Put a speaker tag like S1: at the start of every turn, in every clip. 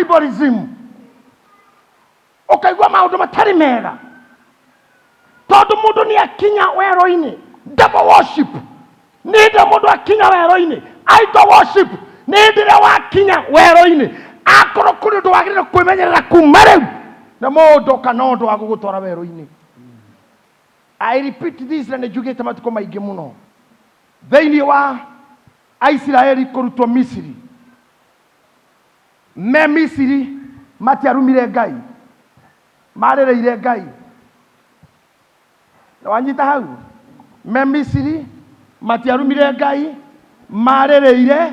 S1: Tribalism, ũkaigua maũndũ matarĩ mega tondũ mũndũ nĩ akinya werũ-inĩ. Devil worship nĩ hĩndĩ ĩrĩa mũndũ akinya werũ-inĩ. Idol worship nĩ hĩndĩ ĩrĩa wakinya werũ-inĩ. Akorwo kũrĩ ũndũ wagĩrĩire kwĩmenyerera kuma rĩu, nĩ mũndũ kana ũndũ wa gũgũtwara werũ-inĩ. I repeat this, na nĩ njugĩte matukũ maingĩ mũno thĩinĩ wa Aisiraeli kũrutwo Misiri. Me Misiri matiarumire Ngai, marĩrĩire Ngai. Na wanyita hau, me Misiri matiarumire Ngai, marĩrĩire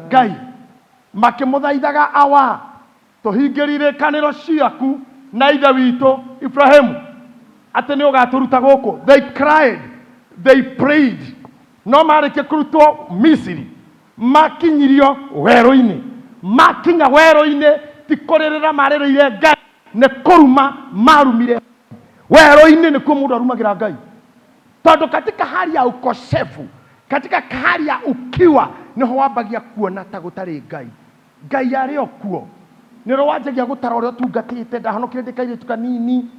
S1: Ngai, makĩmũthaithaga, "Awa, tũhingĩrie irĩkanĩro ciaku na ithe witũ Ibrahimu atĩ nĩ ũgatũruta gũkũ." They cried, they prayed. No marĩkia kũrutwo Misiri, makinyirio werũ-inĩ. Makinya werũ-inĩ, ti kũrĩrĩra marĩrĩire Ngai, nĩ kũruma marumire. Werũ-inĩ nĩkuo mũndũ arumagĩra Ngai, tondũ katika hali ya ukosefu, katika hali ya ukiwa, niho wambagia kuona ta gũtarĩ Ngai. Ngai arĩ o kuo? Nĩ rĩ wanjagia gũtara ũrĩa ũtungatĩte? "Ndahonokire ndĩ kairĩtu kanini,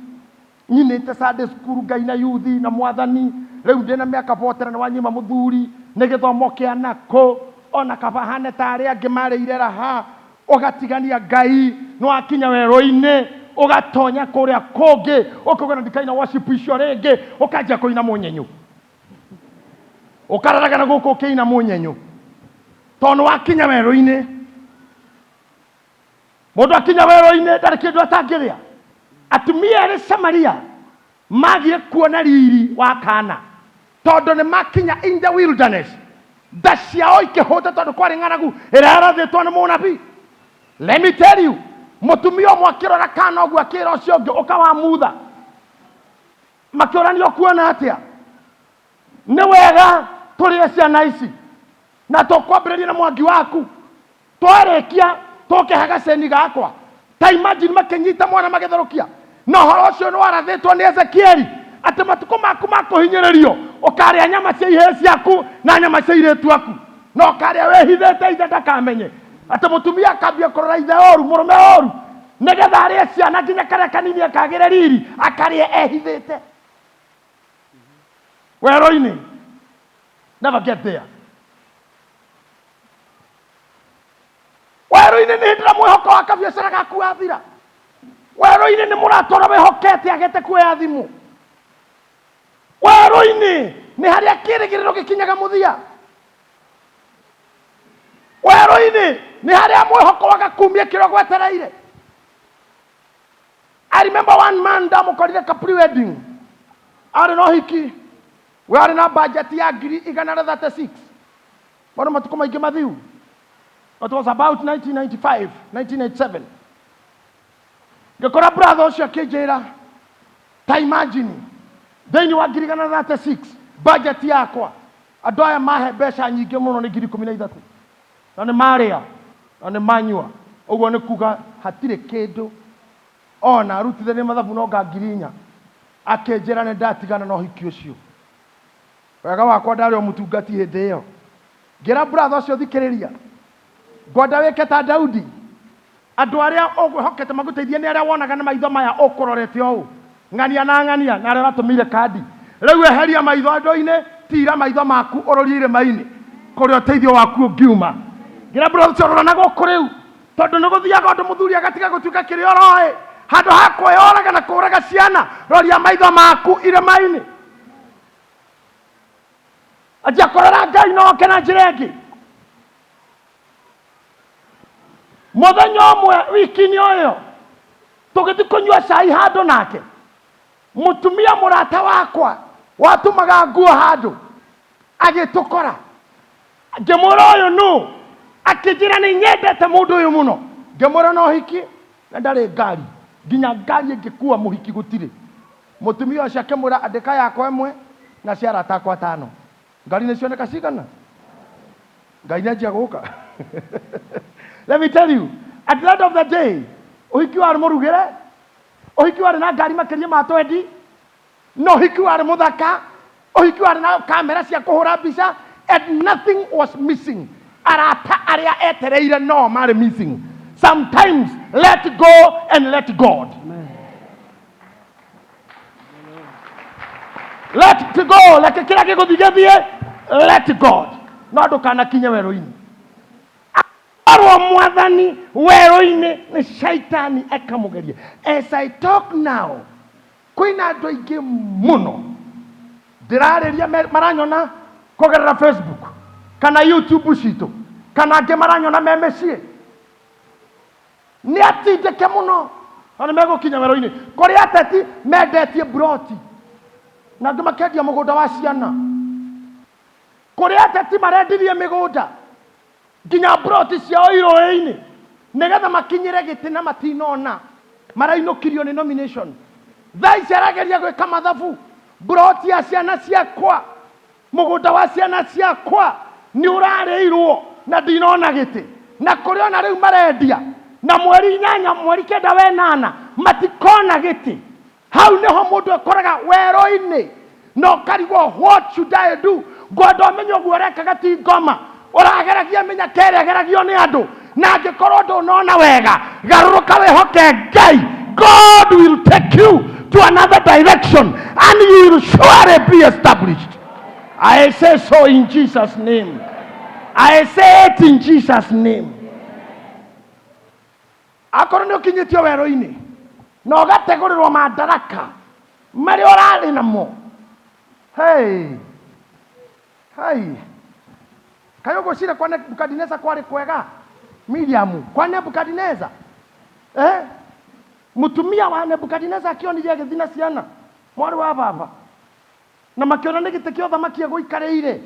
S1: nyinĩte Sunday school, Ngai na yuthi na Mwathani. Rĩu ndĩna mĩaka 40 na nĩ wanyima mũthuri, nĩ gĩthomo kĩa nakũ? Ona kaba hane ta arĩa angĩ marĩire raha." Ũgatigania Ngai. Nĩ wakinya werũ-inĩ, ũgatonya kũrĩa kũngĩ, ũkauga na ndikaina worship icio rĩngĩ, ũkanjia kũina mũnyenyu, ũkararaga na gũkũ ũkĩina mũnyenyu, tondũ nĩ wakinya werũ-inĩ. Mũndũ akinya werũ-inĩ ndarĩ kĩndũ atangĩrĩa. Atumia erĩ Samaria magire kuona riri wa kana tondũ nĩ makinya in the wilderness, nda ciao ikĩhũta, tondũ kwarĩ ng'aragu ĩrĩa yarathĩtwo nĩ mũnabii. Let me tell you, mũtumia ũmwe akĩrora kana ũguo, akĩra ũcio ũngĩ, "Ũka wa mutha." Makĩũrania, "Ũkuona atĩa? Nĩ wega tũrĩe ciana ici na tũkwambĩrĩria na mwangi waku, twarĩkia tũke gaceni gakwa." Ta imagine, makĩnyita mwana magĩtherũkia, na ũhoro ũcio nĩ warathĩtwo nĩ Ezekieli atĩ matukũ maku ma kũhinyĩrĩrio ũkarĩa nyama cia ihĩĩ ciaku na nyama cia irĩtu aku, na ũkarĩa wĩhithĩte ithe ndakamenye. Atĩ mũtumia akambia kũrora ithe ũru, mũrũme ũru, nĩgetha arĩe ciana nginya karĩa kanini akagĩre riri, akarĩe ehithĩte werũ-inĩ. Never get there. Werũ-inĩ nĩ hĩndĩ ĩrĩa mwĩhoko wa kabiacara gaku wathira. Werũ-inĩ nĩ mũratũra wĩhokete agete kuoya thimũ. Werũ-inĩ nĩ harĩa kĩrĩgĩrĩro gĩkinyaga mũthia. Werũ-inĩ nĩ harĩa mwĩhoko wagakumia kĩrĩa gwetereire. I remember one man ndamũkorire ka pre-wedding, arĩ na ũhiki, we arĩ na budget ya 136,000. Bado matukũ maingĩ mathiu. It was about 1995, 1997. Ngĩkora brother ũcio akĩnjĩra, "Ta imagine, thĩinĩ wa 136,000 budget yakwa, andũ aya mahe mbeca nyingĩ mũno nĩ 13,000, na nĩ marĩa na nĩ manyua." Ũguo nĩ kuga hatirĩ kĩndũ ona arutithania mathabu no nga 4,000. Akĩnjĩra, "Nĩ ndatigana na ũhiki ũcio." Wega wakwa ndarĩ o mũtungati hĩndĩ ĩyo. Ngĩra brother ũcio, "Thikĩrĩria, ngwenda wĩke ta Daudi. Andũ arĩa ũkwĩhokete magũteithie nĩ arĩa wonaga na maitho maya ũkũrorete ũũ, ng'ania na ng'ania, na arĩa ũratũmĩire kandi. Rĩu eheria maitho andũ-inĩ, tira maitho maku ũrorie irĩma-inĩ kũrĩa ũteithio waku ũngiuma." Ngĩra brother ũcio, "Rora na gũkũ rĩu, tondũ nĩ gũthiaga ũndũ mũthuri agatiga gũtuĩka kĩrĩa ũroĩ. Handũ ha kwĩyoraga na kũraga ciana, roria maitho maku irĩma-inĩ." Anjia kũrora Ngai no oke na njĩra ĩngĩ. Mũthenya ũmwe wiki-inĩ ũyũ tũgĩthiĩ kũnyua cai handũ nake mũtumia mũrata wakwa watumaga nguo handũ agĩtũkora. Ngĩmwĩra, "Ũyũ nũ?" Akĩnjĩra, "Nĩ nyendete mũndũ ũyũ mũno." Ngĩmwĩra, "No hiki na ndarĩ ngari, nginya ngari ĩngĩkua mũhiki gũtirĩ." Mũtumia ũcio akĩmwĩra, "Andĩka yakwa ĩmwe na cia arata akwa atano." Ngari nĩ cioneka cigana? Ngai nĩ anjia gũka. Let me tell you, at the end of the day, ũhiki warĩ mũrugĩre, ũhiki warĩ na ngari makĩria ma 20, na ũhiki warĩ mũthaka, ũhiki warĩ na kamera cia kũhũra mbica, and nothing was missing. Arata arĩa etereire no marĩ missing. Sometimes Let go and let God. Let it go, reke kĩrĩa gĩgũthiĩ gĩthiĩ, let God. No ndũkanakinye werũ-inĩ. Arwo mwathani werũ-inĩ nĩ shaitani ekamũgeria. As I talk now, kwĩna andũ aingĩ mũno ndĩrarĩria maranyona kũgerera Facebook kana YouTube citũ, kana angĩ maranyona me mĩciĩ. Nĩ atindĩke mũno na nĩ megũkinya werũ-inĩ. Kũrĩ ateti mendetie mburoti na angĩ makendia mũgũnda wa ciana. Kũrĩ ateti marendirie mĩgũnda nginya mburoti ciao irũĩ-inĩ nĩgetha makinyĩre gĩtĩ na matinona, marainũkirio nĩ nomination. Thaa ici arageria gwĩka mathabu, mburoti ya ciana ciakwa, mũgũnda wa ciana ciakwa nĩ ũrarĩirwo na ndinona gĩtĩ. Na kũrĩ ona rĩu marendia na mweri 8, mweri 9, wenana matikona gĩtĩ. Hau nĩho mũndũ ekoraga werũ-inĩ na ũkarigwo what should I do. Ngwenda ũmenye ũguo ũrekaga ti ngoma, ũrageragia mĩnyaka ĩrĩa ĩgeragio nĩ andũ, na angĩkorwo ndũnona wega, garũrũka wĩhoke Ngai. God will take you to another direction and you will surely be established. I say so in Jesus' name. I say it in Jesus' name. Akorwo nĩ ũkinyĩtio werũ-inĩ na ũgategũrĩrwo mandaraka marĩa ũrarĩ namo, hey, hey. Kaĩ ũgwĩciria kwa Nebukadineza kwarĩ kwega? Miriam, kwa Nebukadineza, Mũtumia wa Nebukadineza akĩonire agĩthiĩ na ciana mwarĩ wa baba, na makĩona nĩ gĩtĩ kĩa ũthamaki egũikarĩire.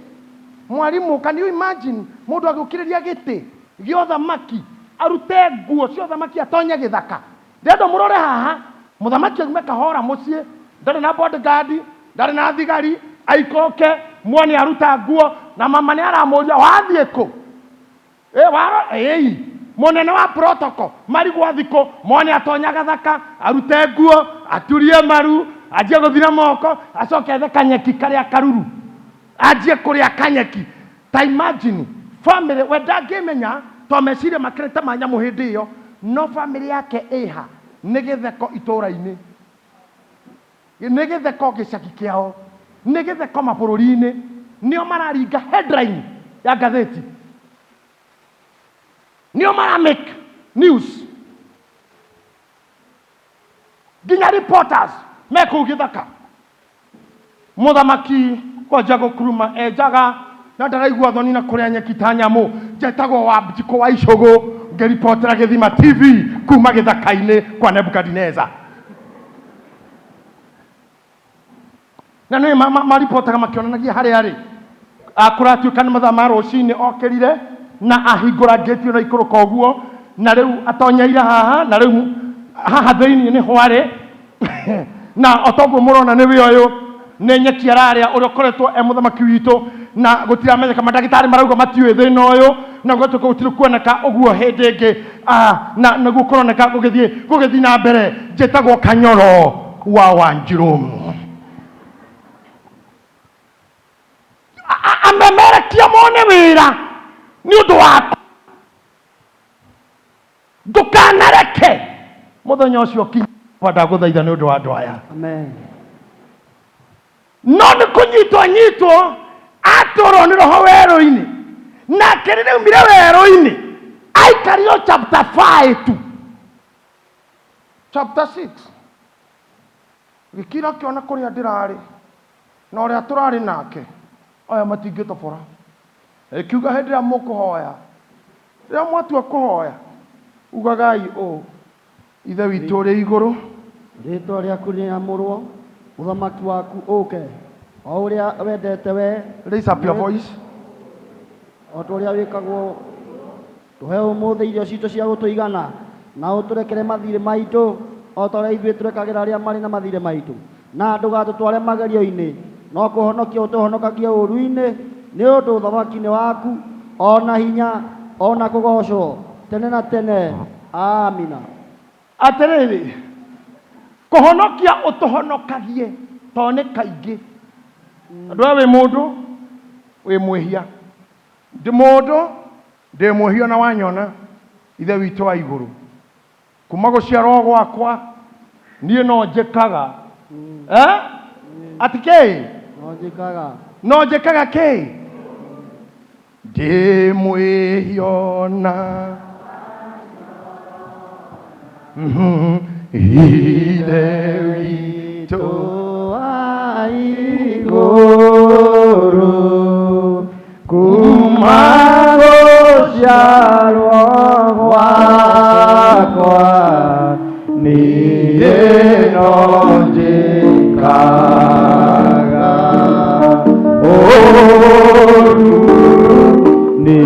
S1: Mwarimũ, can you imagine mũndũ agĩũkĩrĩria gĩtĩ gĩa ũthamaki, arute nguo cia ũthamaki atonye gĩthaka? Ndĩrenda mũrore haha, mũthamaki aume kahora mũciĩ, ndarĩ na bodyguard, ndarĩ na thigari, aikũrũke muone aruta nguo, na mama nĩ aramũria wathiĩ kũ? Ĩi, mũnene wa protocol marigwo athikũ, mone atonya gathaka, arute nguo, aturie maru, anjie gũthira moko, acoke ethe kanyeki karĩa karuru, anjie kũrĩa kanyeki. Ta imagine family, we ndangĩmenya to meciria makĩrĩte ma nyamũ hĩndĩ ĩyo, no family yake ĩha nĩ gĩtheko itũra-inĩ, nĩ gĩtheko gĩcagi kĩao, nĩ gĩtheko mabũrũri-inĩ, nĩo mararinga headline ya ngathĩti, nĩo mara make news, nginya reporters me kũu gĩthaka. Mũthamaki kwanja gũkuruma enjaga na ndaraigua thoni na kũrĩa nyeki ta nyamũ. Njetagwo wa Njikũ wa Icũgũ, ngĩribotera Gĩthima TV kuma gĩthaka-inĩ kwa Nebukadineza. Na nĩ maripotaga makĩonanagia harĩa arĩ. Kũratuĩka nĩ mathaa ma rũcinĩ okĩrire na ahingũra ngĩti ĩno ikũrũka ũguo, na rĩu atonyeire haha, na rĩu haha thĩinĩ nĩho arĩ. Na o toguo mũrona nĩwe ũyũ, nĩ nyeki ararĩa, ũrĩa ũkoretwo e mũthamaki witũ, na gũtiramenyeka, mandagĩtarĩ marauga matiũĩ thĩna ũyũ, na gũgatuĩka gũtirĩ kuoneka ũguo hĩndĩ ĩngĩ, na nĩguo kũroneka gũgĩthiĩ na mbere. Njĩtagwo Kanyoro wa Wanjirũ. Amemerekia mone wĩra nĩ ũndũ waku, ndũkanareke mũthenya ũcio ũkinye. Ndagũthaitha nĩ ũndũ wa andũ aya.
S2: Amen.
S1: No nĩ kũnyitwo anyitwo, atũrwo nĩ roho werũ-inĩ, nake rĩrĩa aumire werũ-inĩ aikarire chapter 5 tu, chapter 6 gĩkira kĩona kũrĩa ndĩrarĩ na ũrĩa tũrarĩ nake, aya matingĩtobora. Ĩkiuga hĩndĩ ĩrĩa mũkũhoya, rĩrĩa mwatua kũhoya, ugagai ũũ: Ithe witũ ũrĩ igũrũ,
S2: rĩĩtwa rĩaku rĩamũrwo, ũthamaki waku ũũke, o ũrĩa wendete we.
S1: Raise up your voice.
S2: O ta ũrĩa wĩkagwo. Tũhe ũmũthĩ irio citũ cia gũtũigana, na ũtũrekere mathirĩ maitũ, o ta ũrĩa ithuĩ tũrekagĩra arĩa marĩ na mathirĩ maitũ. Na ndũgatũtware magerio-inĩ, no kũhonokia ũtũhonokagie ũũru-inĩ, nĩ ũndũ ũthamaki nĩ waku, o na hinya, o na kũgoocwo, tene na tene. Amina.
S1: Atĩrĩrĩ, kũhonokia ũtũhonokagie, tondũ nĩ kaingĩ andũ aya wĩ mũndũ wĩ mwĩhia, ndĩ mũndũ ndĩ mwĩhia, na wanyona Ithe witũ wa igũrũ. Kuma gũciarwo gwakwa niĩ no njĩkaga. Eh? Atĩ kĩĩ?
S2: No njĩkaga.
S1: No njĩkaga kĩĩ? Ndĩ mwĩhiona Ithe witũ
S2: wa igũrũ
S1: kuma
S2: gũciarwo gwakwa niĩ no njĩkaga ũũru niĩ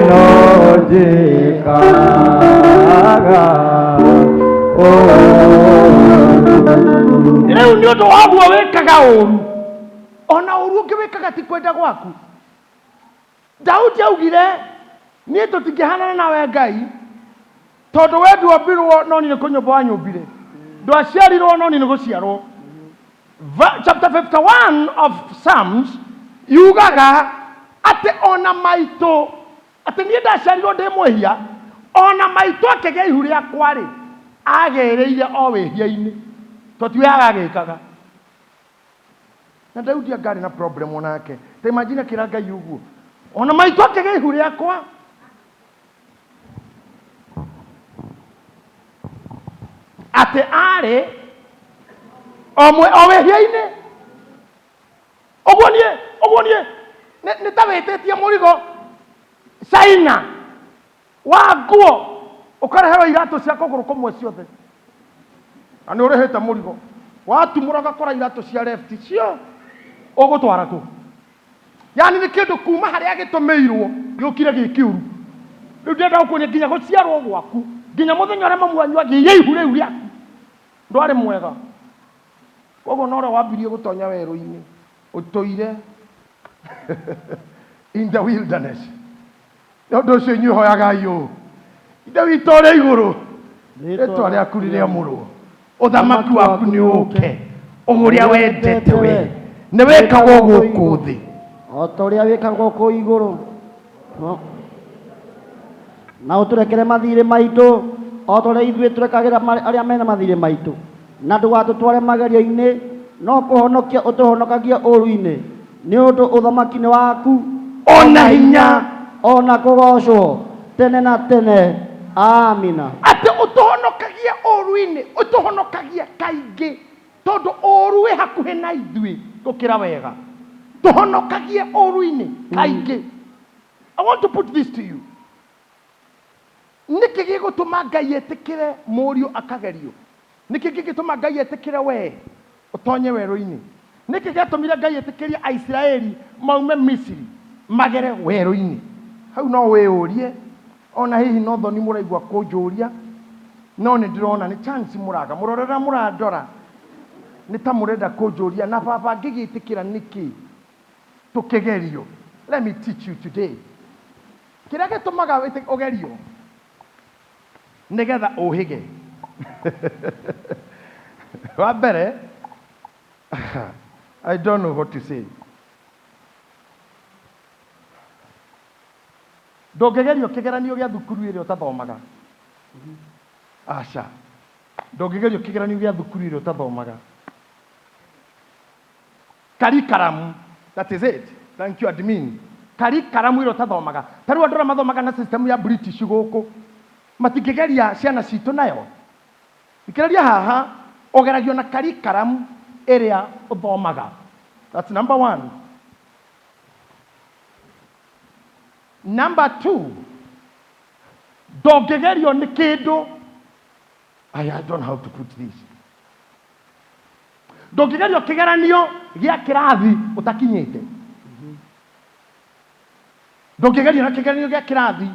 S2: no njĩkaga ũũru.
S1: Rĩu nĩ ũndũ wa ũguo wĩkaga ũũru, ona ũũru ũngĩ wĩkaga ti kwenda gwaku. Daudi augire, niĩ tũtingĩhanana nawe Ngai, tondũ we nduombirwo no niĩ nĩ kũnyũmba wanyũmbire, ndwaciarirwo no niĩ nĩ gũciarwo. Chapter 51 of Psalms yugaga atĩ ona maitũ, atĩ niĩ ndaciarirwo ndĩ mwĩhia, ona maitũ akĩgĩa ihu rĩakwa-rĩ, agĩrĩire o wĩhia-inĩ, to tiwe agagĩkaga. Na Daudi anga arĩ na problem onake. Ta imagine akĩra Ngai ũguo, ona maitũ akĩgĩa ihu rĩakwa. Atĩ arĩ o mwe o wĩhia-inĩ. Ũguo niĩ, ũguo niĩ nĩ ta wĩtĩtie mũrigo China wa nguo ũkareherwo iratũ cia kũgũrũ kũmwe ciothe na nĩ ũrĩhĩte mũrigo watumũra ũgakora iratũ cia left cio ũgũtwara kũ? Yani nĩ kĩndũ kuma harĩa gĩtũmĩirwo gĩũkire gĩ kĩũru. Rĩu ndĩrenda gũkuonia nginya gũciarwo gwaku, nginya mũthenya ũrĩa mamu wanyu agĩire ihu rĩu rĩaku ndwarĩ mwega. Koguo na ũrĩa wambirie gũtonya werũ-inĩ ũtũire in the wilderness. Nĩ ũndũ ũcio inyuĩ hoyagai ũũ, Ithe witũ ũrĩ igũrũ, rĩtwa rĩaku rĩrĩamũrwo, ũthamaki waku nĩ ũũke, o ũrĩa wendete we nĩ wĩkagwo gũkũ thĩ.
S2: O ta ũrĩa wĩkagwo kũu igũrũ. No. Na ũtũrekere mathiirĩ maitũ, o ta ũrĩa ithuĩ tũrekagĩra arĩa mena mathiirĩ maitũ. Na ndũgatũtware magerio-inĩ, no kũhonokia ũtũhonokagie ũũru-inĩ. Nĩ ũndũ ũthamaki nĩ waku,
S1: O na hinya.
S2: o na kũgoocwo tene na tene. Amina.
S1: Atĩ ũtũhonokagie ũũru-inĩ, ũtũhonokagie kaingĩ, tondũ ũũru wĩ hakuhĩ na ithuĩ gũkĩra wega. Tũhonokagie ũũru-inĩ kaingĩ. I want to put this to you. Nĩkĩ gĩgũtũma Ngai etĩkĩre mũriũ akagerio? Nĩkĩ kĩngĩtũma Ngai etĩkĩre wee ũtonye werũ-inĩ? Nĩkĩ gĩatũmire Ngai etĩkĩrie Aisiraeli maume Misiri magere werũ-inĩ? Hau no wĩyũrie, o na hihi no thoni mũraigua kũnjũria, no nĩ ndĩrona nĩ chance mũraga. Mũrore ũrĩa mũrandora, nĩ ta mũrenda kũnjũria, na baba angĩgĩtĩkĩra nĩkĩ tũkĩgerio? Let me teach you today. Kĩrĩa gĩtũmaga ũgerio nĩgetha ũhĩge. Wa mbere, I don't know what to say. Ndũngĩgerio kĩgeranio gĩa thukuru ĩrĩa ũtathomaga. Aca. Ndũngĩgerio kĩgeranio gĩa thukuru ĩrĩa ũtathomaga. Curriculum, that is it. Thank you admin. Curriculum ĩrĩa ũtathomaga. Ta rĩu andũ arĩa mathomaga na system ya British gũkũ, matingĩgeria ciana citũ nayo. Thikĩrĩria haha, ũgeragio na curriculum ĩrĩa ũthomaga. That's number one. Number two, ndũngĩgerio nĩ kĩndũ, I don't know how to put this. Ndũngĩgerio kĩgeranio gĩa kĩrathi ũtakinyĩte. Ndũngĩgerio na kĩgeranio gĩa kĩrathi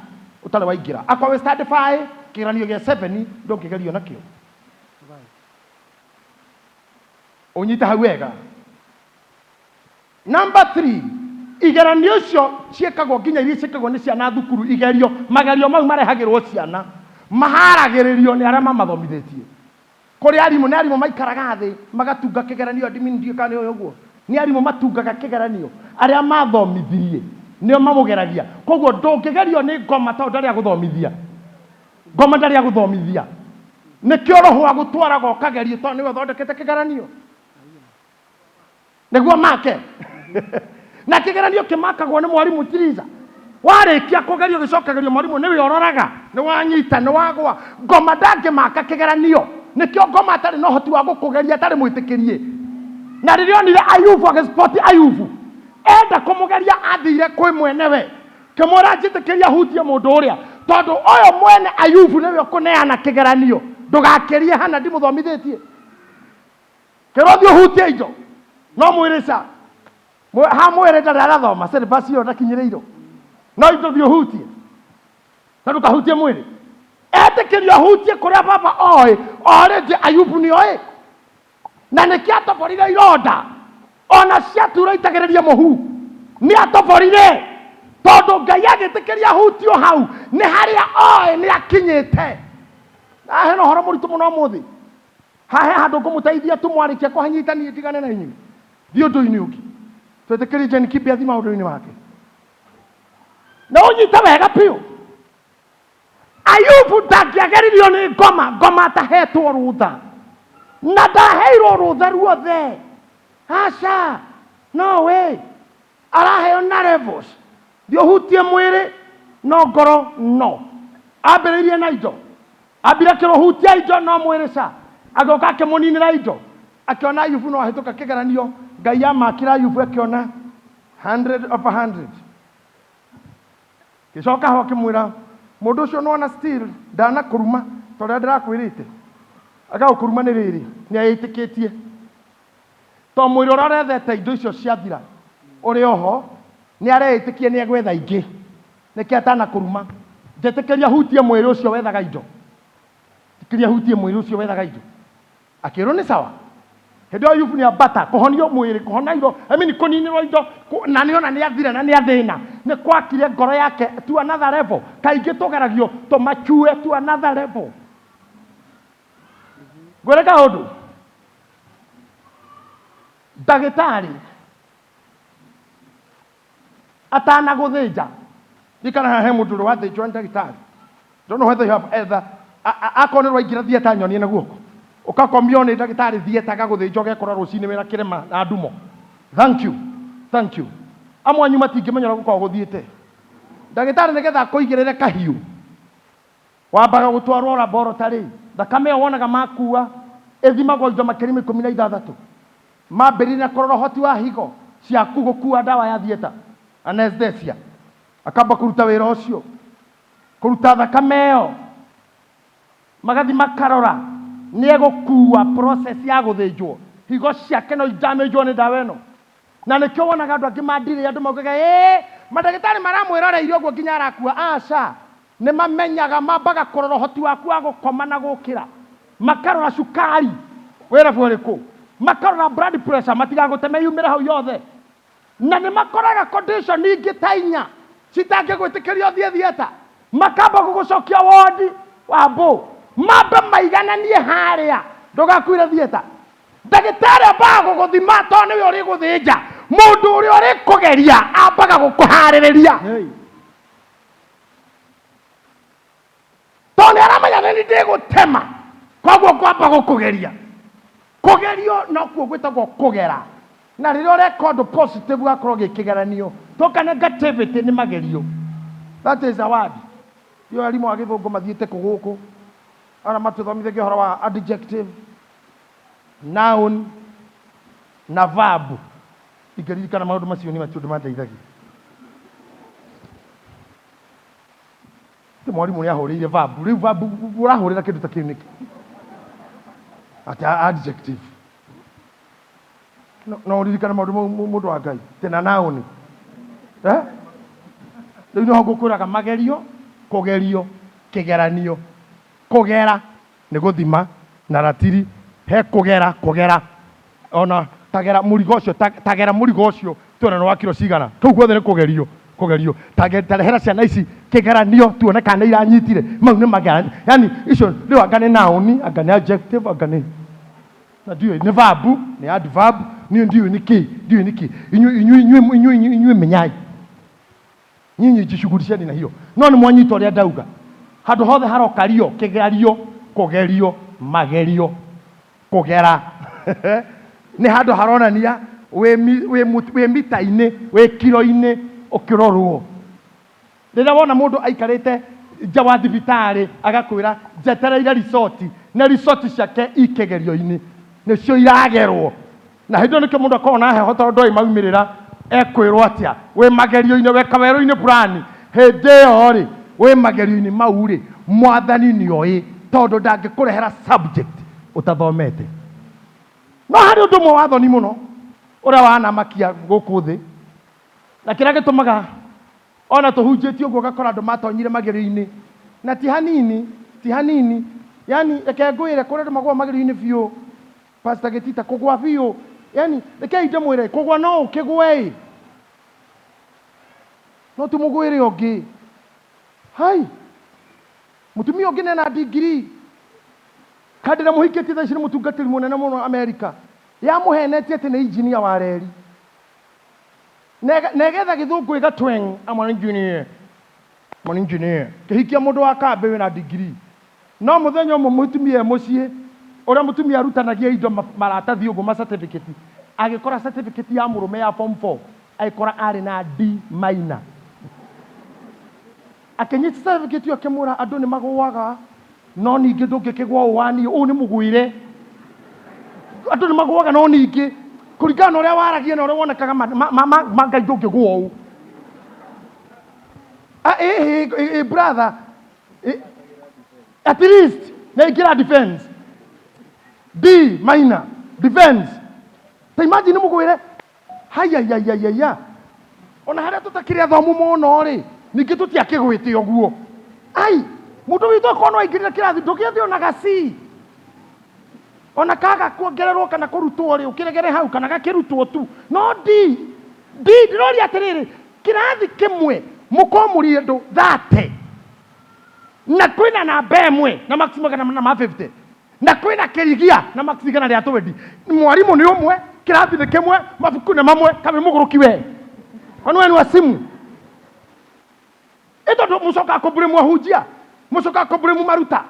S1: ũtarĩ waingĩra. Akorwo wĩ standard 5, kĩgeranio gĩa 7 ndũngĩgerio nakĩo. Ũnyite hau wega. Number 3, igeranio icio ciĩkagwo nginya iria ciĩkagwo nĩ ciana thukuru, igerio, magerio mau marehagĩrwo ciana maharagĩrĩrio nĩ arĩa mamathomithĩtie. Kũrĩ arimũ, nĩ arimũ maikaraga thĩ magatunga kĩgeranio, admin ndiũĩ kana nĩ ũĩ ũguo, nĩ arimũ matungaga kĩgeranio, arĩa mathomithirie nĩo mamũgeragia, koguo ndũngĩgerio nĩ ngoma tondũ ndarĩ agũthomithia. Ngoma ndarĩ agũthomithia. Nĩkĩo roho agũtwaraga ũkagerio tondũ nĩwe ũthondekete kĩgeranio. Nĩguo make. Na kĩgeranio kĩmakagwo nĩ mwarimũ Tiriza. Warĩkia kũgerio gĩcokagĩrio mwarimũ nĩwe ũroraga, nĩ wanyita, nĩ wagwa. Ngoma ndangĩmaka kĩgeranio. Nĩkĩo ngoma atarĩ na ũhoti wa gũkũgeria atarĩ mwĩtĩkĩrie. Na rĩrĩa onire Ayubu agĩspoti Ayubu, enda kũmũgeria athire kwĩ mwenewe. Kĩmwĩra njĩtĩkĩria hutie mũndũ ũrĩa, tondũ ũyũ mwene Ayubu nĩwe ũkũneana kĩgeranio. Ndũgakĩrie hana ndimũthomithĩtie. Kĩrwo thiĩ ũhutie indo, no mwĩrĩ ca. Ha mwĩrĩ ndarĩ arathoma, syllabus ĩyo ndakinyĩrĩirwo. No indo thiĩ ũhutie. Na ndũkahutie mwĩrĩ. Etĩkĩrio ahutie kũrĩa baba oĩ, already Ayubu nĩ oĩ. Na nĩkĩo atoborire ironda. Ona ciatura itagĩrĩrie mũhu. Nĩ atoborire. Tondũ Ngai agĩtĩkĩria ahutio hau, nĩ harĩa oĩ nĩ akinyĩte. Na hena ũhoro mũritũ mũno ũmũthĩ. Haha he handũ ngũmũteithia tu mwarĩkia kũhanyita niĩ ndigane na inyuĩ. Thiĩ ũndũ-inĩ ũngĩ. Twĩtĩkĩrie Jane Kibe athiĩ maũndũ-inĩ make. Na ũnyite wega biũ. Ayubu ndangĩageririo nĩ ngoma, ngoma atahetwo rũtha. Na ndaheirwo rũtha ruothe. Aca, no way. Araheo na levels. Thiĩ ũhutie mwĩrĩ, no ngoro no. Ambĩrĩirie na indo. Ambire akĩrũhutia indo no mwĩrĩ ca. Agĩũka akĩmũninĩra indo. Akĩona Ayubu no ahĩtũka kĩgeranio. Ngai amakĩra Ayubu akĩona 100 over 100. Gĩcoka ho akĩmwĩra mũndũ ũcio nĩwona still ndanakũruma ta ũrĩa ndĩrakwĩrĩte. Agagũkũruma nĩ rĩrĩ, nĩ eĩtĩkĩtie. To mwĩrĩ ũrĩa ũrethete indo icio ciathira ũrĩ oho, nĩ areĩtĩkia nĩ egwetha ingĩ. Nĩkĩ atanakũruma? Njĩtĩkĩria hutie mwĩrĩ ũcio wethaga indo. Njĩtĩkĩria hutie mwĩrĩ ũcio wethaga indo. Akĩrwo nĩ sawa. Hĩndĩ ĩyo Ayubu nĩ ambata kũhonio mwĩrĩ, kũhona indo, I mean kũninĩrwo indo, na nĩ ona nĩ athira na nĩ athĩna. Nĩ kwakire ngoro yake to another level. Kaingĩ tũgeragio tũmachue to another level. Ngwĩre kaũndũ. Ndagĩtarĩ atanagũthĩnja ikara haha he mũndũ ũrĩ wathĩnjwo nĩ ndagĩtarĩ. Don't know whether you have either akorwo nĩ rwaingĩra theatre nyonie na guoko. Ũkakomio nĩ ndagĩtarĩ theatre agagũthĩnja ũgekora rũcinĩ wĩna kĩrema na ndumo. Thank you. Thank you. Amwe anyu matingĩmenya ũrĩa gũkoragwo gũthiĩte. Ndagĩtarĩ nĩgetha akũigĩrĩre kahiũ wambaga gũtwarwo laboratory. Thakame ĩyo wonaga makua ĩthimagwo indo makĩria ma 16. Mambĩrĩria na kũrora ũhoti wa higo ciaku gũkua ndawa ya theatre, anesthesia. Akamba kũruta wĩra ũcio, kũruta thakame ĩyo, magathi makarora nĩ egũkua process ya gũthĩnjwo. Higo ciake no idamagwo nĩ ndawa ĩno. Na nĩkĩo wonaga andũ angĩ mandirĩ, andũ maugaga, ĩĩ, mandagĩtarĩ maramwĩroreire ũguo nginya arakua. Aca, nĩ mamenyaga, mambaga kũrora ũhoti waku wa gũkoma na gũkĩra, makarora cukari wĩ level ĩrĩkũ, makarora blood pressure matigagũteme yumĩre hau yothe, na nĩ makoraga condition ingĩ ta inya citangĩgwĩtĩkĩria ũthiĩ theatre, makamba gũgũcokia wodi wambũ, mambe maigananie harĩa ndũgakuire theatre. Ndagĩtarĩ ambaga gũgũthima tondũ nĩwe ũrĩgũthĩnja. Mũndũ ũrĩa ũrĩkũgeria ambaga gũkũharĩrĩria.
S2: Hey.
S1: Tondũ nĩ aramenya nĩ ndĩgũtema, koguo ngwamba gũkũgeria. Kũgerio nokuo gwĩtagwo kũgera. Na rĩrĩa ũreka ũndũ positive ũgakorwo gĩkĩgeranio. Toka negativity nĩ magerio. That is a word. Ndiũĩ arimũ a gĩthũngũ mathiĩte kũ gũkũ. Arĩa matũthomithagia ũhoro wa adjective, noun na verb. Ingĩririkana maũndũ macio nĩ macio ũndũ mandeithagia. Ti mwarimũ nĩ ahũrĩire verb. Rĩu verb ũrahũrĩra kĩndũ ta kĩu nĩkĩ? Atĩ adjective. No, no ũririkane maũndũ mau mũndũ wa Ngai. Tena noun. Rĩu nĩho ngũkwĩraga magerio, kũgerio, kĩgeranio. Kũgera nĩ gũthima na ratiri, he kũgera, kũgera. Ona tagera mũrigo ũcio, tagera mũrigo ũcio tuone nĩ wa kiro cigana. Kũu guothe nĩ kũgerio, kũgerio. Tarehera ciana ici kĩgeranio tuone kana nĩ iranyitire. Mau nĩ mageranio. Yaani icio rĩu anga nĩ noun, anga nĩ adjective, anga nĩ na ndiũĩ nĩ verb, nĩ adverb, niĩ ndiũĩ nĩ kĩ, ndiũĩ nĩ kĩ. Inyuĩ, inyuĩ, inyuĩ, inyuĩ, inyuĩ menyai. Nyinyi jishughulisheni na hiyo. No nĩ mwanyita ũrĩa ndauga. Handũ hothe haroka rio, kĩgerio, kũgerio, magerio, kũgera. Nĩ handũ haronania wĩ mi- wĩ mu- wĩ mita-inĩ, wĩ kiro-inĩ ũkĩrorwo. Rĩrĩa wona mũndũ aikarĩte nja wa thibitarĩ agakwĩra njetereire ricoti, na ricoti ciake i kĩgerio-inĩ, nĩcio iragerwo. Na hĩndĩ ĩyo nĩkĩo mũndũ akoragwo na heho tondũ ndoĩ maumĩrĩra ekwĩrwo atĩa. Wĩ magerio-inĩ, wĩ kawerũ-inĩ fulani, hĩndĩ ĩyo rĩ, wĩ magerio-inĩ mau rĩ, Mwathani nĩoĩ tondũ ndangĩkũrehera subject ũtathomete. No harĩ ũndũ ũmwe wa thoni mũno ũrĩa wanamakia gũkũ thĩ, na kĩrĩa gĩtũmaga ona tũhunjĩtie ũguo ũgakora andũ matonyire magerio-inĩ na ti hanini, ti hanini. Yani reke ngwĩre kũrĩ andũ magũa magerio-inĩ biũ, Pastor Gĩtita, kũgwa biũ. Yani rekei ndĩmwĩre, kũgwa no ũkĩgwe ĩ, no ti mũgwĩre ũngĩ. Hai, mũtumia ũngĩ nena ndigiri kandi na mũhikĩtie thaa ici nĩ mũtungatĩri mũnene mũno Amerika, yamũhenetie atĩ nĩ injinia wa reri. Na ĩgetha gĩthũngũ ĩgatweng, I'm an engineer. I'm an engineer. Kĩhikia mũndũ wa kambĩ wĩna degree. No mũthenya ũmwe mũtumia e mũciĩ, ũrĩa mũtumia arutanagia indo maratathi ũguo ma certificate, agĩkora certificate ya mũrũme ya form 4, agĩkora arĩ na D minor. Akĩnyita certificate ĩyo akĩmwĩra andũ nĩ magũaga, no ningĩ ndũngĩkĩgwa ũũ wa niĩ, ũũ nĩ mũgwĩre. Andũ nĩ magũaga no ningĩ kũringana na ũrĩa waragia na ũrĩa wonekaga ma Ngai ndũngĩgũa ũũ. Ah, ĩ, ĩ, ĩ, ĩ, brother, ĩ, at least nĩaingĩra defense. D minor defense. Ta imagine mũgwĩre haiyaiyaiyaiya ona harĩa tũtakĩrĩ athomu mũno rĩ, ningĩ tũtiakĩgwĩte ũguo. Ai, mũndũ witũ akorwo no aingĩrire kĩrathi ndũgĩethe ona gaci ona kaga kuongererwo kana kũrutwo rĩ, ũkĩregere hau kana gakĩrutwo tu. No D, D ndĩroria atĩrĩrĩ, kĩrathi kĩmwe mũkorwo mũrĩ andũ 30 na kwĩna namba ĩmwe na marks magana mana ma 50 na kwĩna kĩrigia na marks igana rĩa 20, mwarimũ nĩ ũmwe, kĩrathi nĩ kĩmwe, mabuku nĩ mamwe, kamĩ mũgũrũki we kwani we ni wa simu? Ĩ tondũ mũcokaga kũmburĩmu ahunjia, mũcokaga kũmburĩmu maruta,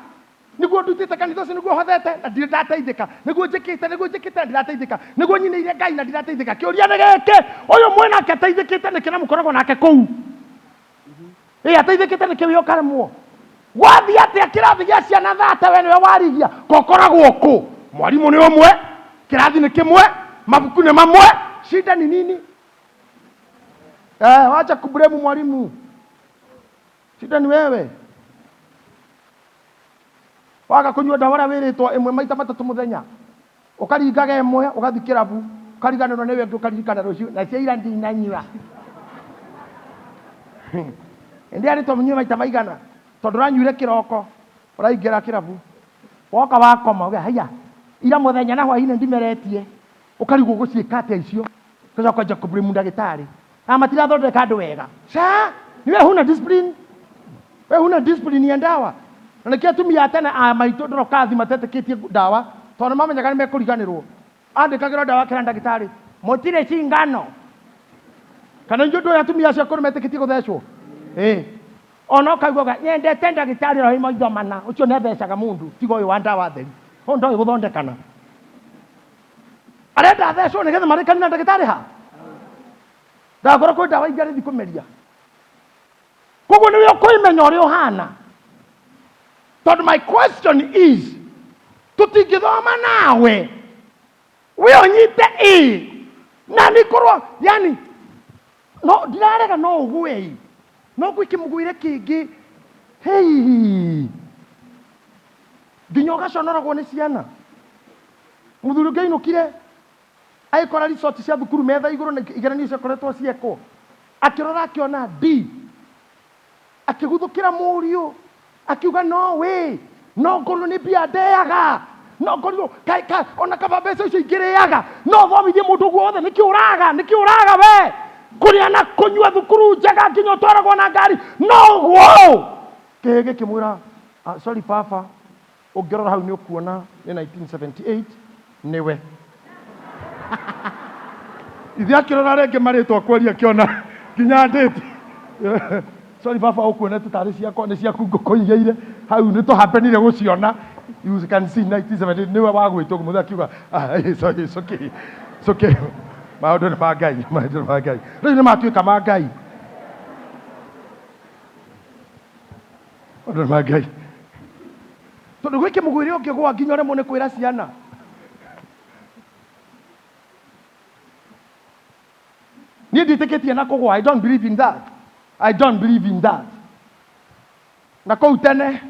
S1: nĩguo ndutĩte kanitha ũcio, nĩguo hothete na ndirĩ ndateithĩka, nĩguo njĩkĩte, nĩguo njĩkĩte na ndirateithĩka, nĩguo nyinĩire Ngai na ndirateithĩka. Kĩũria nĩ gĩkĩ, ũyũ mwĩnake ateithĩkĩte nĩkĩ na mũkoragwo nake kũu? Ĩ ateithĩkĩte nĩkĩ wĩ ũkaremwo? Gwathiĩ atĩa kĩrathi gĩa ciana thate we nĩwe warigia kokoragwo kũ? Mwarimũ nĩ ũmwe, kĩrathi nĩ kĩmwe, mabuku nĩ mamwe, shida ni nini? Wacha kublame mwalimu, shida ni wewe. Waga kũnyua ndawa ũrĩa wĩrĩtwo ĩmwe maita matatũ mũthenya, ũkaringaga ĩmwe ũgathiĩ kĩrabu, ũkariganĩrwo nĩ ĩyo ĩngĩ ũkaririkana rũciũ, na cia ira ndinanyua. Ĩndĩ yarĩtwo mũnyue maita maigana, tondũ ũranyuire kĩroko, ũraingĩra kĩrabu, woka wakoma, uge haiya, ira mũthenya na hwainĩ ndimeretie, ũkarigwo ũgũciĩka atĩa icio, ũgacoka kwanjia kũ blame ndagĩtarĩ. Ah, matirathondeka andũ wega. Ca, ni wewe huna discipline. Wewe huna discipline ya ndawa. Na nĩkĩo atumia a tene a maitũ ndorokathi matetĩkĩtie ndawa, tondũ nĩmamenyaga nĩmekũriganĩrwo. Andĩkagĩrwo ndawa akĩra ndagĩtarĩ, mũtirĩ cingano. Kana inyuĩ ndũĩ atumia acio akũrũ metĩkĩtie gũthecwo? Ĩĩ. Ona ũkaigua uga, nyendete ndagĩtarĩ ũrĩa wĩ maitho mana, ũcio nĩathecaga mũndũ, tiga ũyũ wa ndawa theri. Ũyũ ndoĩ gũthondekana. Arenda athecwo nĩgetha marĩkanie na ndagĩtarĩ ha? Ndagakora kwĩ ndawa ingĩ arĩthi kũmeria. Koguo nĩwe ũkũimenya ũrĩa ũhana. Tondũ my question is, tũtingĩthoma nawe we ũnyite ĩ na nĩ korwo yani no ndirarega no ũgwe ĩ no gwĩ kĩmũgwĩre kĩngĩ hei nginya ũgaconoragwo nĩ ciana. Mũthuri ũngĩ ainũkire agĩkora resort cia thukuru metha igũrũ na igeranio ciakoretwo ciekwo, akĩrora akĩona D, akĩguthũkĩra mũriũ akiuga no we no ngorwo nĩ mbia ndeaga, no ngorirwo ona kaba mbeca icio ingĩrĩaga no thomithie mũndũ ũguo wothe. Nĩkĩ ũraga? Nĩkĩ ũraga we kũrĩa na kũnyua thukuru njega nginya ũtwaragwo na ngari no ũguo? Kĩhĩ gĩkĩmwĩra, sorry baba, ũngĩrora hau nĩ ũkuona nĩ 1978 nĩwe. Ithe akĩrora rĩngĩ marĩtwa kwaria akĩona nginya ndĩti. Sorry baba, ũkuonete tarĩ ciakwa, nĩ ciaku ngũkũigĩire hau, nĩ tũhapenire gũciona. You can see 1970 nĩwe wagwĩtwo mũthee akiuga, "Ah, it's okay, it's okay, it's okay." Maũndũ nĩ ma Ngai, maũndũ nĩ ma Ngai. Rĩu nĩ matuĩka ma Ngai. Maũndũ nĩ ma Ngai. Tondũ gwĩ kĩmũgwĩre ũngĩgũa nginya ũremwo nĩ kwĩra ciana. Niĩ ndiĩtĩkĩtie na kũgũa. I don't believe in that. I don't believe in that. Na kũu tene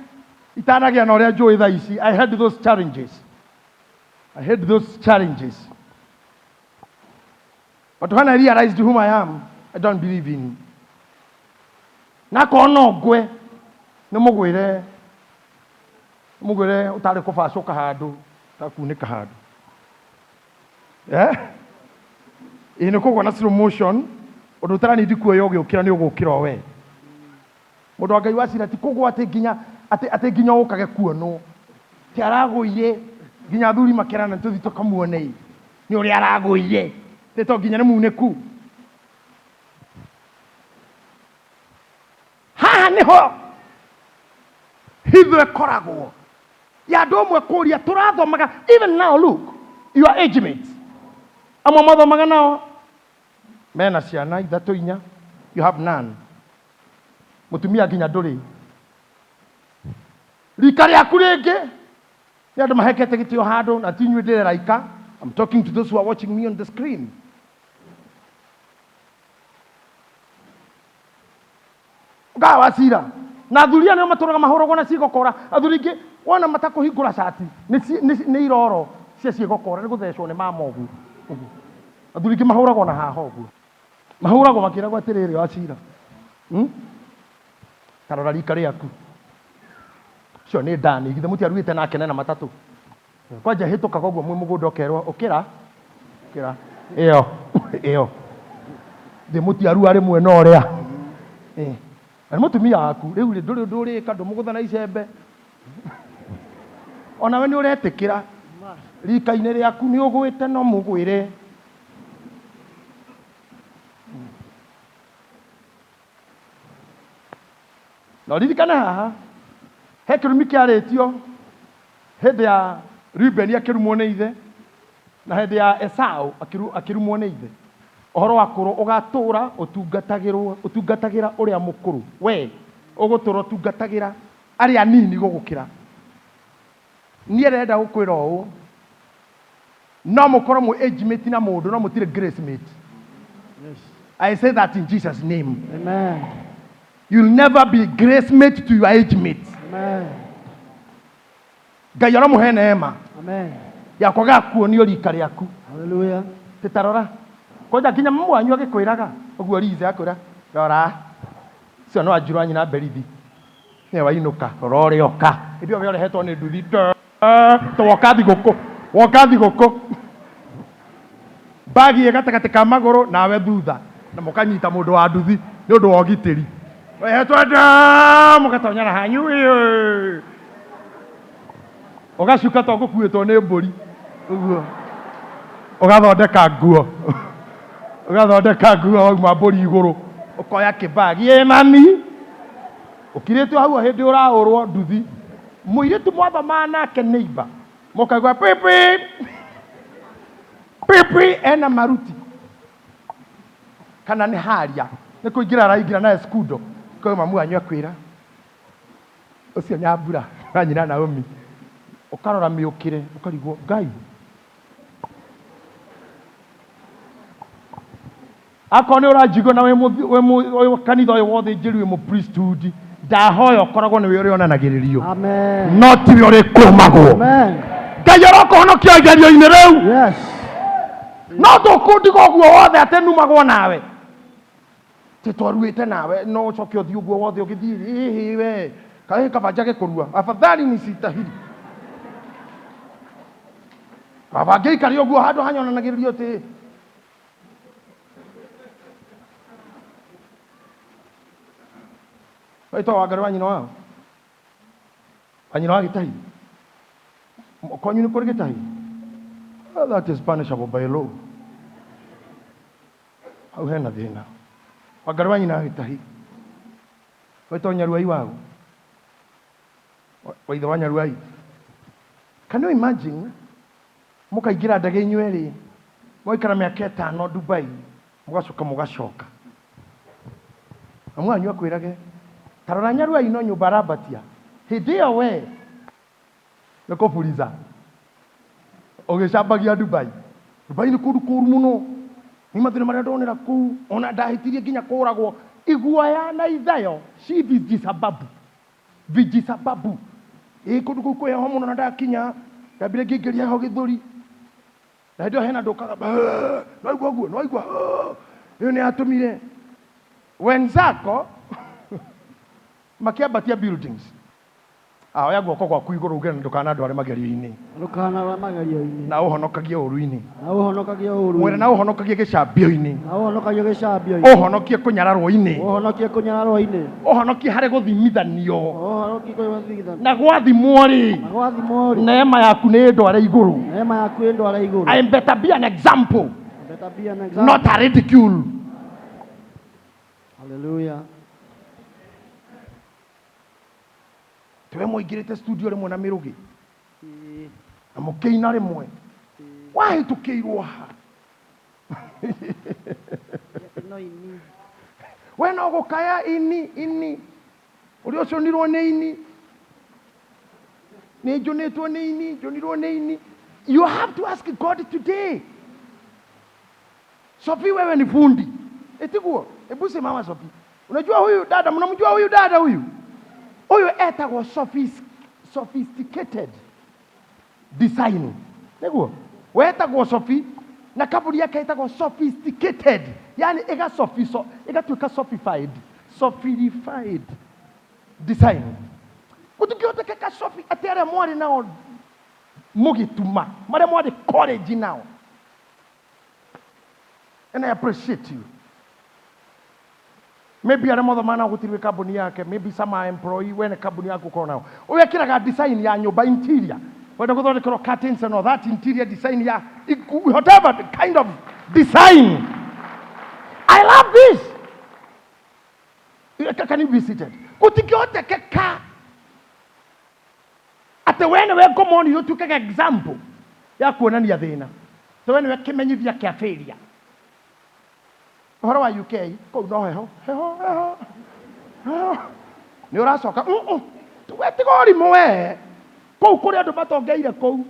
S1: itanagĩa na ũrĩa njũĩ thaa ici, I had those challenges. I had those challenges. But when I realized whom I am, I don't believe in. Na akorwo no ngwe, nĩ mũgwĩre, mũgwĩre ũtarĩ kũbacũka handũ, ũtakunĩka handũ. Eh? Ĩĩ nĩ kũgwa na slow motion, ũndũ ũtaranindi kuoya ũgĩũkĩra nĩ ũgũkĩra o we. Mũndũ wa Ngai wa cira ti kũgwa atĩ nginya atĩ atĩ nginya ũkage kuonwo. Ti aragũire nginya athuri makerana tũthi tũkamuone ĩ. Nĩ ũrĩa aragũire. Tĩ to nginya nĩ munĩku. Haha nĩho hitho ĩkoragwo ya andũ amwe kũria tũrathomaga. Even now, look, your age mates, amwe mathomaga nao mena ciana ithatũ inya, you have none. Mũtumia nginya ndũrĩ rika rĩaku rĩngĩ nĩ andũ mahekete gĩtĩo handũ na ti inyuĩ ndĩreraika. I'm talking to those who are watching me on the screen. Ngaa wa cira na athuri aya nĩo matũraga mahũragwo na ciĩgokora. Athuri ingĩ wona matakũhingũra cati nĩ iroro cia ciĩgokora, nĩ gũthecwo nĩ mama ũguo ũguo. Athuri ingĩ mahũragwo na haha ũguo, mahũragwo makĩragwo atĩrĩrĩ, wa cira, Tarora rika rĩaku, ũcio nĩ ndani githĩ mũtiaruĩte nake nena matatũ kwanja hĩtũkaga ũguo mwĩ mũgũnda ũkerwo ũkĩra ũkĩra ĩyo ĩyo thĩ mũtiarua rĩmwe na ũrĩa. Eh, na nĩ mũtumia waku rĩu rĩ, ndũrĩ ũndũ ũrĩka, ndũmũgũtha na icembe, onawe nĩ ũretĩkĩra rika-inĩ rĩaku nĩ ũgwĩte no mũgwĩre. Na ũririkane haha he kĩrumi kĩarĩtio hĩndĩ ya Rubeni akĩrumwo nĩ ithe, na hĩndĩ ya Esau akĩrumwo nĩ ithe, ũhoro wa kũrũ ũgatũra ũtungatagĩrwo, ũtungatagĩra ũrĩa mũkũrũ, we ũgũtũra ũtungatagĩra arĩa anini gũgũkĩra. Niĩ ndĩrenda gũkwĩra ũũ, no mũkorwo mwĩ age mate na mũndũ, no mũtirĩ grace mate. I say that in Jesus' name.
S2: Amen.
S1: You'll never be grace mate to your age mate.
S2: Amen.
S1: Ngai aramũhe neema
S2: Amen.
S1: ya kwaga kuonio rika rĩaku.
S2: Hallelujah.
S1: Tĩtarora kwanja nginya mamu wanyu agĩkwĩraga ũguo, Liza akwĩra, rora ũcio no anjirwo nyina berithi nĩwe wainũka, rora ũrĩa oka. Hĩndĩ ĩyo we ũrehetwo nĩ nduthi to woka thigũkũ, woka thigũkũ, mbagi ĩ gatagatĩ ka magũrũ nawe thutha, na mũkanyita mũndũ wa nduthi nĩ ũndũ wa ũgitĩri, wehetwo nda, mũgatonyana hanyu ĩĩ. Ũgacuka to gũkuĩtwo nĩ mbũri ũguo, ũgathondeka nguo, ũgathondeka nguo, wauma mbũri igũrũ ũkoya kĩbagi, ĩ mami, ũkirĩtwo hau o hĩndĩ ũrahũrwo nduthi, mũirĩtu mwathomaga nake neighbor, mũkaigua pipi pipi, ena maruti kana nĩ haria nĩ kũingĩra araingĩra na escudo kwa mamu wanyu akwĩra ũcio Nyambura wa nyina Naomi, ũkarora mĩũkĩre ũkarigwo Ngai akorwo nĩ ũranjigua na wĩ kanitha ũyũ wothe njĩru, wĩ mũ priesthood, ndahoya ũkoragwo nĩwe ũrĩonanagĩrĩrio.
S2: Amen.
S1: No tiwe ũrĩkũmagwo.
S2: Amen.
S1: Ngai arokũhonokia igerio-inĩ rĩu.
S2: Yes.
S1: No ndũkũndiga ũguo wothe atĩ numagwo nawe, tĩ twaruĩte nawe, no ũcoke ũthiĩ ũguo wothe ũgĩthiĩ ĩhĩ we kaĩ kaba njage kũrua, afadhali nisitahiri, kaba ngĩikare ũguo handũ hanyonanagĩrĩrio atĩ waitwa Wangarĩ wa nyina wao, wa nyina wa Gĩtahi. Kwanyu nĩ kũrĩ Gĩtahi? Oh, that is punishable by law. Hau hena thĩna. Wangarĩ wa nyina wa Gĩtahi. Wetwo Nyaruai wagu? Wa ithe wa Nyaruai. Can you imagine mũkaingĩra ndege inyuĩ erĩ, mũgaikara mĩaka ĩtano Dubai, mũgacoka mũgacoka. Mamu wanyu akwĩrage, ta rora Nyaruai no nyũmba arambatia. Hĩndĩ ĩyo we nĩ kũburiza ũgĩcambagia Dubai. Dubai nĩ kũndũ kũru mũno. Nĩ mathĩna marĩa ndonera kũu, ona ndahĩtirie nginya kũragwo. Iguoya na ithayo ci vijisababu. Vijisababu. Ĩ kũndũ kũu kwĩ heho mũno na ndakinya, ndambire ngĩingĩria heho gĩthũri. Na hĩndĩ ĩyo hena andũ ũkaga, nĩwaigua ũguo, nĩwaigua, ĩyo nĩ yatũmire wenzako makĩambatia buildings. Ah, oya guoko gwaku igũrũ uge ndũkanandware magerio-inĩ.
S2: Ndũkanarware magerio-inĩ.
S1: Na ũhonokagie ũũru-inĩ.
S2: Na ũhonokagie ũũru-inĩ.
S1: Mwĩre na ũhonokagie gĩcambio-inĩ.
S2: Na ũhonokagie gĩcambio-inĩ.
S1: Ũhonokie kũnyararwo-inĩ.
S2: Ũhonokie kũnyararwo-inĩ.
S1: Ũhonokie harĩ gũthimithanio.
S2: Ũhonokie gũthimithanio.
S1: Na gwathimwo-rĩ.
S2: Na gwathimwo-rĩ.
S1: Neema yaku nĩ ĩndware igũrũ.
S2: Neema yaku ĩndware igũrũ.
S1: I better be an example.
S2: Better be an example.
S1: Not a ridicule.
S2: Hallelujah.
S1: Tiwe mwaingĩrĩte studio rĩmwe na mĩrũgĩ na mũkĩina rĩmwe wahĩtũkĩirwo ha? We no gũkaya ini ini ũrĩa ũcũnirwo nĩ ini, nĩ njũnĩtwo nĩ ini, njũnirwo nĩ ini. You have to ask God today. Sophie, wewe ni fundi, ĩtiguo? Hebu simama Sophie. Unajua huyu dada, mnamjua huyu dada huyu? Huyu etagwo sophisticated design. Niguo? Wetagwo Sophie na kambuni yake etagwo sophisticated. Yani ĩgasofiso, ĩgatuĩka sophified, sophisticated design. Gũtingĩhotekeka Sophie atĩ arĩa mwarĩ nao mũgĩtuma, marĩa mwarĩ college nao. And I appreciate you. Maybe arĩa mothe nao gũtirĩ wĩ kambuni yake, maybe some are employee, we nĩ kambuni yaku ũkorwo nayo. Ũyũ ekĩraga design ya nyũmba interior. Wenda gũthondekerwo curtains and all that interior design ya whatever the kind of design. I love this. Can you be seated? Gũtingĩhotekeka atĩ we nĩwe ngomoni ũtuĩkaga example ya kuonania thĩna. Atĩ we nĩwe kĩmenyithia kĩa failure. Ũhoro wa UK kũu no heho heho heho heho, nĩ ũracoka we tiga ũrimũ we kũu kũrĩ andũ matongeire kũu.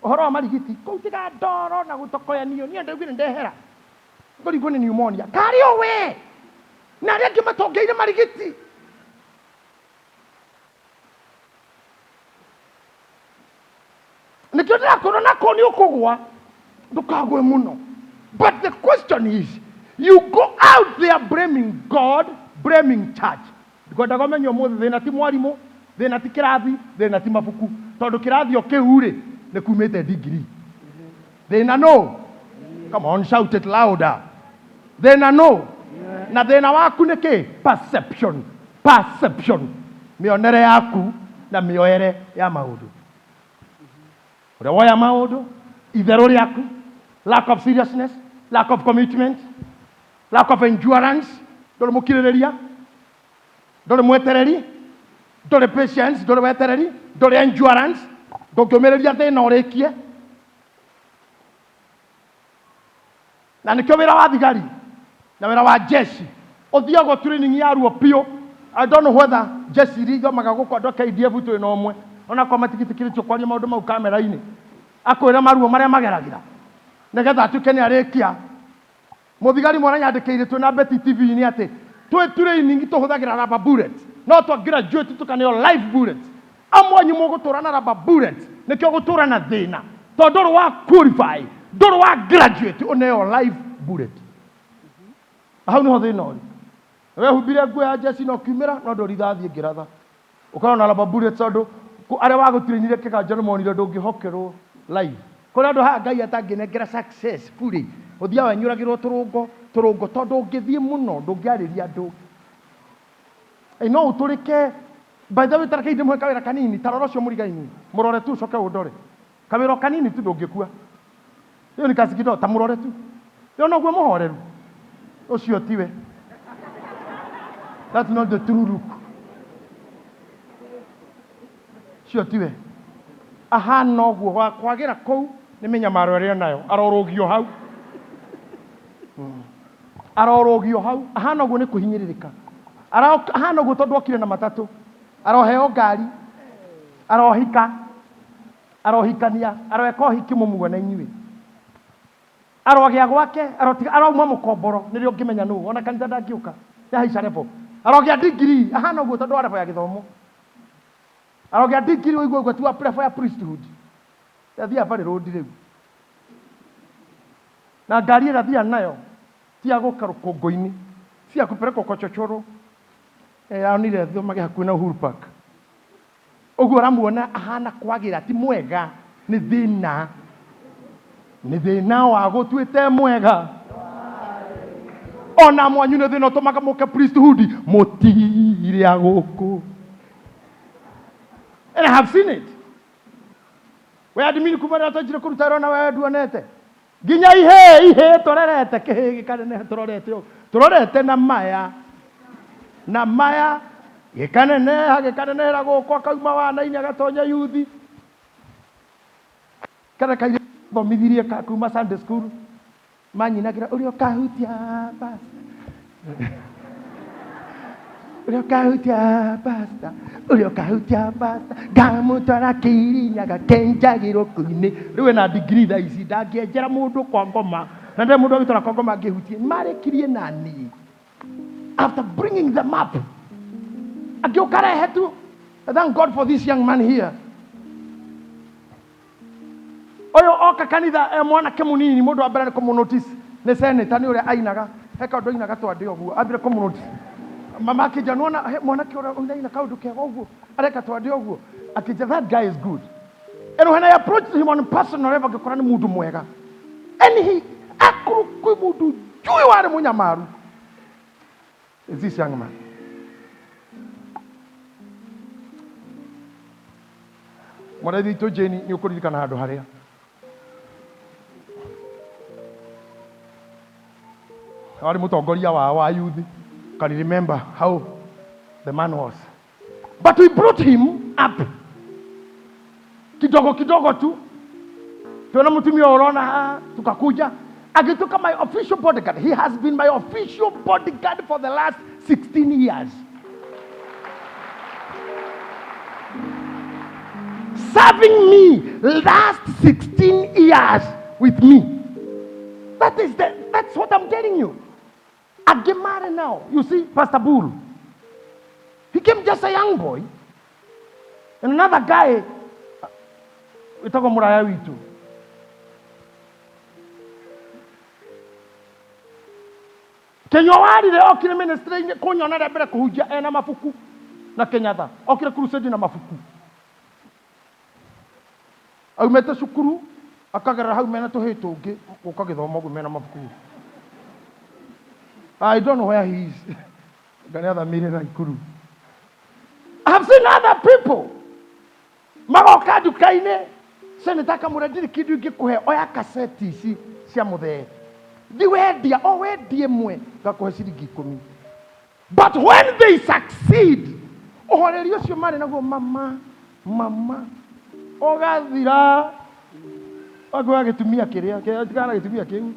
S1: Ũhoro wa marigiti kũu tiga ndoro na gũtokoyanio, niĩ ndaugire ndehera ngũrigwo nĩ pneumonia karĩ o we na arĩa angĩ matongeire marigiti. Nĩkĩo ndĩrakwĩra nako nĩ ũkũgwa, ndũkagwe mũno. But the question is, you go out there blaming God, blaming church. Ngwendaga ũmenye ũmũthĩ thĩna ti mwarimũ, thĩna ti kĩrathi, thĩna ti mabuku, tondũ kĩrathi o kĩu rĩ nĩ kumĩte degree. Thĩna no? Come on, shout it louder. Thĩna no? Na thĩna waku nĩ kĩ? Perception. Perception. Mĩonere yaku na mĩoere ya maũndũ. Ũrĩa woya maũndũ, itherũ rĩaku, lack of seriousness, lack of commitment, lack of endurance, ndũrĩ mũkirĩrĩria, ndũrĩ mwetereri, ndũrĩ patience, ndũrĩ wetereri, ndũrĩ endurance, ndũngĩũmĩrĩria thĩna ũrĩkie. Na nĩkĩo wĩra wa thigari na wĩra wa jeshi ũthiagwo training ya ruo biũ. I don't know whether jeshi iria ithomaga gũkũ andũ a KDF twĩ na ũmwe onakorwo matigĩtĩkĩrĩtio kwaria maũndũ mau kamera-inĩ, akwĩra maruo marĩa mageragĩra nĩgetha atuĩke nĩ arĩkia. Mũthigari mwana nyandĩkĩire twĩ na Betty TV-inĩ atĩ twĩ training tũhũthagĩra rubber bullet, no twa graduate tũkaneo live bullet. Amwe anyu mũgũtũra na rubber bullet, nĩkĩo gũtũra na thĩna, tondũ ndũrĩ wa qualify, ndũrĩ wa graduate ũneo live bullet. Hau nĩho thĩna ũrĩ. Wehumbire nguo ya jeshi na ũkiumĩra, no ndũrĩ rithathi ĩngĩratha. Ũkorwo na rubber bullet tondũ arĩa wagũtrainire kĩganjo nĩ monire ndũngĩhokerwo live. Kũrĩ andũ haha Ngai atangĩnengera success fully, ũthiaga wenyũragĩrwo tũrũngo tũrũngo, tondũ ũngĩthiĩ mũno ndũngĩarĩria andũ. Ĩ no ũtũrĩke. By the way, ta rekei ndĩmũhe kawĩra kanini, ta rora ũcio mũrigaini, mũrore tu ũcoke ũndore. Kawĩra o kanini tu ndũngĩkua. Hiyo ni kazi kidogo, ta mũrore tu. Yo noguo mũhoreru. Ũcio tiwe. That's not the true look. Ũcio tiwe. Ahana ũguo wa kwagĩra kũu nĩ mĩnyamaro ĩrĩa nayo arorũgio hau. Arorũgio hau ahana ũguo nĩ kũhinyĩrĩrĩka. Ahana ũguo tondũ okire na matatũ. Aroheo ngari. Arohika. Arohikania. Aroeka ũhiki mũmuone inyuĩ. Arogĩa gwake, arotiga, arouma mũkomboro nĩrĩo ũngĩmenya nũ, ona kanitha ndangĩũka. Yahaica level. Arogĩa degree, ahana ũguo tondũ wa level ya gĩthomo. Arogĩa degree ũigue ũguo ti wa level ya priesthood. Yathiaga Valley Road rĩu. Na ngari ĩrĩa athiaga nayo ti ya gũka rũkũngũ-inĩ, si ya kupelekwa kwa chochoro. Yonire thomage hakuhĩ na Uhuru Park. Ũguo ũramuona ahana kwagĩra ti mwega, nĩ thĩna. Nĩ thĩna wa gũtuĩte mwega. Ona mwanyu nĩ thĩna ũtũmaga mũke priesthood, mũtirĩ a gũkũ. And I have seen it. We admin kuma rĩrĩa twanjire kũruta wĩra na wewe nduonete. Nginya ihĩĩ ihĩĩ tũrerete kĩhĩĩ gĩkaneneha tũrorete ũũ. Tũrorete na maya. Na maya gĩkaneneha gĩkanenehera gũkũ akauma wana-inĩ agatonya yuthi. Kana kairĩtu thomithirie ka kuma Sunday school manyinagĩra ũrĩa ũkahutia pastor. Ũrĩa ũkahutia pastor, ũrĩa ũkahutia pastor, ngamũtwara Kirinyaga kenjagĩrwo kũinĩ. Rĩu ena degree thaa ici ndangĩenjera mũndũ kwa ngoma. Na ndarĩ mũndũ angĩtwara kwa ngoma angĩhutie. Marĩkirie nani after bringing them up. Angĩũka rehe tu. Thank God for this young man here. Ũyũ oka kanitha e mwanake mũnini, mũndũ wa mbere nĩ kũmũ-notice nĩ senator nĩ ũrĩa ainaga. He kaũndũ ainaga twandĩ ũguo, ambire kũmũ-notice. Mama akĩnjĩra, nĩwona he mwanake ũrĩa ũinaina kaũndũ kega ũguo, areka twandĩ ũguo. Akĩnjĩra, that guy is good. And when I approached him on personal level, ngĩkora nĩ mũndũ mwega. And he, akorwo kwĩ mũndũ njũĩ warĩ mũnyamaru. Is this young man. Mwarĩ witũ Jane, nĩ ũkũririkana handũ harĩa warĩ mũtongoria wao wa youth. Can you remember how the man was? But we brought him up kidogo kidogo tu, tuona mũtumia ũrona haha, tukakuja agĩtuĩka my official bodyguard. He has been my official bodyguard for the last 16 years. Serving me last 16 years with me. That's what I'm telling you. Angĩ marĩ nao. You see, Pastor Bull, he came just a young boy. And another guy, wĩtagwo mũraya witũ. Kĩnyua warire okire ministry-inĩ kũnyona rĩa mbere kũhunjia ena mabuku na Kenyatta. Okire crusade na mabuku. Aumĩte cukuru akagerera hau mena tũhĩĩ tũngĩ gũka gĩthomo ũguo mena mabuku. I don't know where he is. Nga nĩ athamĩire Naikuru. I have seen other people magoka nduka-inĩ seneta akamwĩra ndirĩ kĩndũ ingĩkũhe oya kaseti ici cia mũthee thi wendia o wendie ĩmwe ngakũhe ciringi ikũmi. But when they succeed, ũhoreri ũcio marĩ naguo mama mama ũgathira wakuoya gĩtumia kĩrĩa tigana na gĩtumia kĩu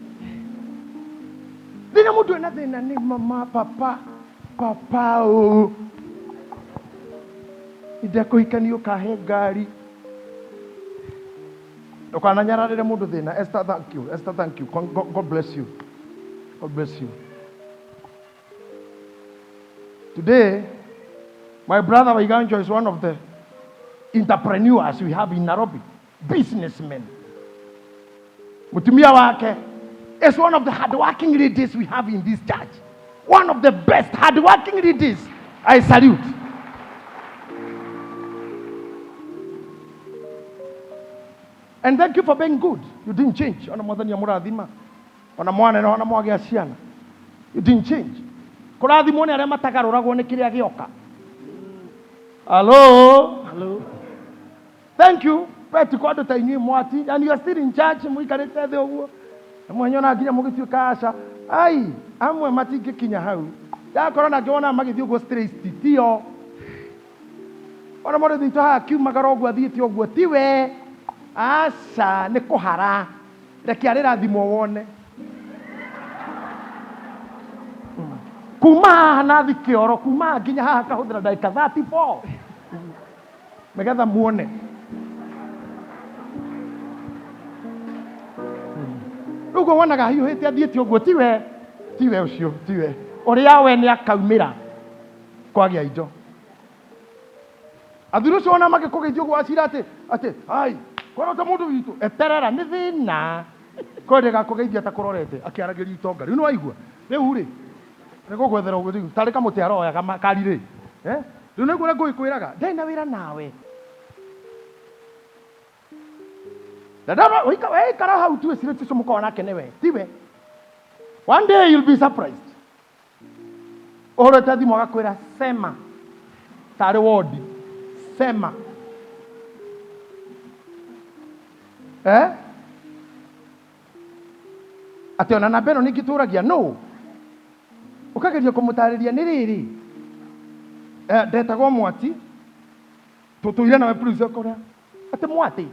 S1: thĩna mũndũ ena thĩna nĩ mama papa papa ũ ndekũhikania ũkahe ngari ndũkananyararĩre mũndũ thĩna. Esther, thank you. Esther, thank you. God, God bless you. God bless you. Today, my brother Waiganjo is one of the entrepreneurs we have in Nairobi, businessmen. Mutumia wake is one of the hardworking ladies we have in this church. One of the best hardworking ladies. I salute. And thank you for being good. You didn't change. Ona mwathani amũrathima. Ona mwanene ona mwagĩa ciana. You didn't change. Kũrathimwo nĩ arĩa matagarũragwo nĩ kĩrĩa gĩoka. Hello?
S2: Hello.
S1: Thank you. Betty kwa andũ ta inyuĩ mwati and you are still in church mũikarĩte thĩ ũguo. Na mwanyona nginya mũgĩtuĩka aca. Ai, amwe matingĩkinya hau. Ndakorwo na ngĩwona magĩthiĩ ũguo straight tio. Ona mũrĩthi witũ haha akiumagara ũguo athiĩte ũguo tiwe. Aca nĩ kũhara. Reke arĩrathimwo wone. Kuma haha na thi kĩoro, kuma haha nginya haha kahũthĩra ndagĩka 34 nĩgetha muone. Rĩu ũguo wonaga ahiũhĩte athiĩte ũguo tiwe, tiwe ũcio, tiwe. Ũrĩa we nĩ akaumĩra kwagĩa indo. Athuri ũcio ona magĩkũgeithia ũguo acira atĩ atĩ ai kwara ta mũndũ witũ eterera nĩ thĩna ko ndĩgakũgeithia ta kũrorete akĩaragĩria itonga rĩu nĩwaigua rĩu rĩ nĩ gũgwethera ũguo rĩu tarĩ kamũtĩ aroya kari rĩ eh rĩu nĩguo ũrĩa ngũgĩkwĩraga ndarĩ na wĩra nawe na ndona weikara hau tu ĩcirĩtie ũcio mũkoragwo nake nĩwe tiwe. One day you'll be surprised. Ũhũrĩte thimũ agakwĩra sema tarĩ wondi sema eh? Atĩ ona namba ĩno ningĩ tũragia no ũkageria kũmũtarĩria nĩ rĩrĩ eh, ndetagwo mwati tũtũire nawe please ũkora atĩ mwati.